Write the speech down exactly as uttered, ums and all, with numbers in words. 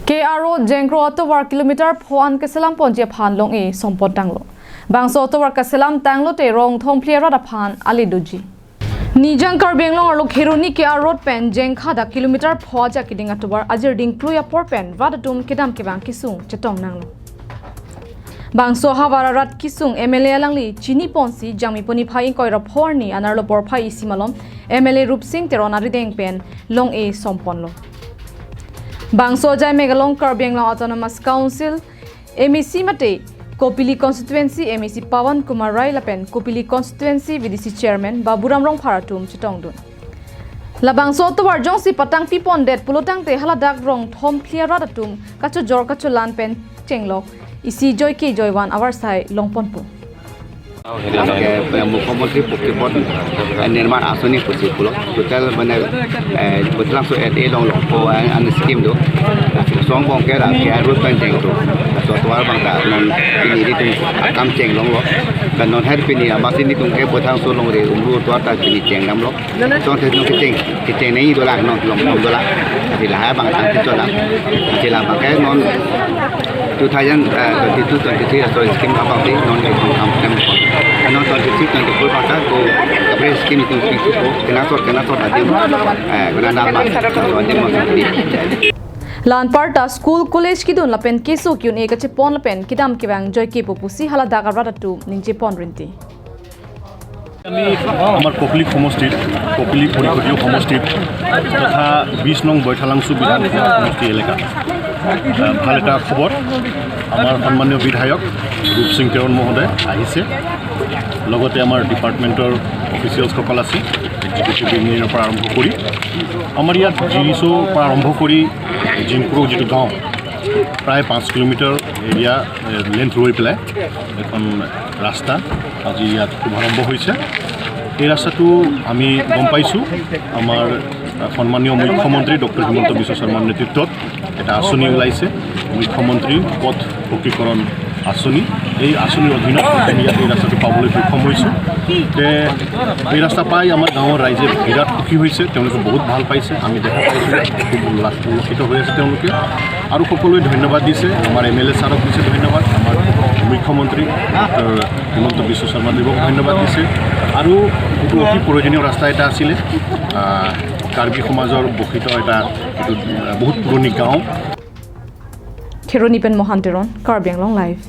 K R Road Jengkro atovar kilometer pho an keselam ponji aphan long-e sompon tanglo. Bangso atovar keselam tanglote rong thomphli arat aphan ale doji. Nijang Karbi Anglong arlo Kheroni K R Road pen Jengkha dak kilometer pho ajak keding atovar ajir dingplui apor pen rat atum kedam kevang kesung chetong nanglo. Bangso ahavar arat kesung M L A alangli chini ponsi Jangmi poni phai ingkoi ra pho arni anerlo porphai isi malom M L A Rupsing Teron arideng pen long-e somponlo. Bangso ajai Meghalaya Karbi Anglong Autonomous Council M A C mate Kopili Constituency M A C Pawan Kumar Rai lapen Kopili Constituency V D C Chairman Baburam Rongphar atum chetongdun. Labangso atovar jongsi patangpi pondet pulotangte haladak rong thomphli arat atum kachojor kacholan pen chenglok isi joike joivan avarsai longponpo. Ke, eh, Mukhyamantri Pokki Path, eh, Nirman Asoni pusi pulo. Total mane, eh, Butlang so at A long long po, eh, an scheme do. Song bong ke ra, ke road pen jeng to. So atovar bang ta, non pini di tung akam chenglonglo. Kan non her pini, amat pini tung ke Butlang so longri umru atovar ta pini chengdamlo. Song the nong kecheng, kecheng nai dolang, nong long dolang. Ati lahai bang tang kecholang. Ati la bang ke non two thousand twenty-two twenty-three aso scheme abang te non ke thong kam tem ko. Non twenty-three twenty-four bang ta ko kaprek scheme itu itu ko. Kena sot, kena sot adim. Eh, kena dapat. So adim masuk di. La anparta school college kedun lapen keso ki-un-e kachepon lapen kedam kevang joike po pusi haladak arat atum ningje pon rinti. আমি আমাৰ ককলিক সমষ্টিত, ককলিক পৰিষদীয় সমষ্টিত তথা বিশ নং বৈঠালাংচু বিধানসভা সমষ্টি এলেকাত, আহ, ভাল এটা খবৰ। আমাৰ সন্মানীয় বিধায়ক ৰূপসিং তেৰণ মহোদয় আহিছে, লগতে আমাৰ ডিপাৰ্টমেণ্টৰ অফিচিয়েলছসকল আছে, এক্সিকিউটিভ ইঞ্জিনিয়াৰৰ পৰা আৰম্ভ কৰি আমাৰ ইয়াত জি এইচ অ'ৰ পৰা আৰম্ভ কৰি জিংক্ৰ যিটো গাঁও, প্ৰায় পাঁচ কিলোমিটাৰ এৰিয়া, এ, লেন্থ লৈ পেলাই এখন ৰাস্তা আজি ইয়াত শুভাৰম্ভ হৈছে। এই ৰাস্তাটো আমি গম পাইছোঁ, আমাৰ সন্মানীয় মুখ্যমন্ত্ৰী ডক্টৰ হিমন্ত বিশ্ব শৰ্মাৰ নেতৃত্বত এটা আঁচনি ওলাইছে, মুখ্যমন্ত্ৰী পথ পকীকৰণ আঁচনি। এই আঁচনিৰ অধীনত আমি ইয়াত এই ৰাস্তাটো পাবলৈ সক্ষম হৈছোঁ। তে এই ৰাস্তা পাই আমাৰ গাঁৱৰ ৰাইজে বিৰাট সুখী হৈছে, তেওঁলোকে বহুত ভাল পাইছে। আমি দেখা পাইছোঁ ইয়াত খুব উল্লাস উল্লসিত হৈ আছে তেওঁলোকে। আৰু সকলোৱে ধন্যবাদ দিছে, আমাৰ এম এল এ ছাৰক দিছে ধন্যবাদ, আমাৰ মুখ্যমন্ত্ৰী ডক্টৰ হিমন্ত বিশ্ব শৰ্মা দেৱক ধন্যবাদ দিছে। আৰু এইটো অতি প্ৰয়োজনীয় ৰাস্তা এটা আছিলে। আহ, কাৰ্বি সমাজৰ বসিত এটা, এইটো, আহ, বহুত পুৰণি গাঁও। Kheroni pen Mohan Teron, Karbi Anglong Live.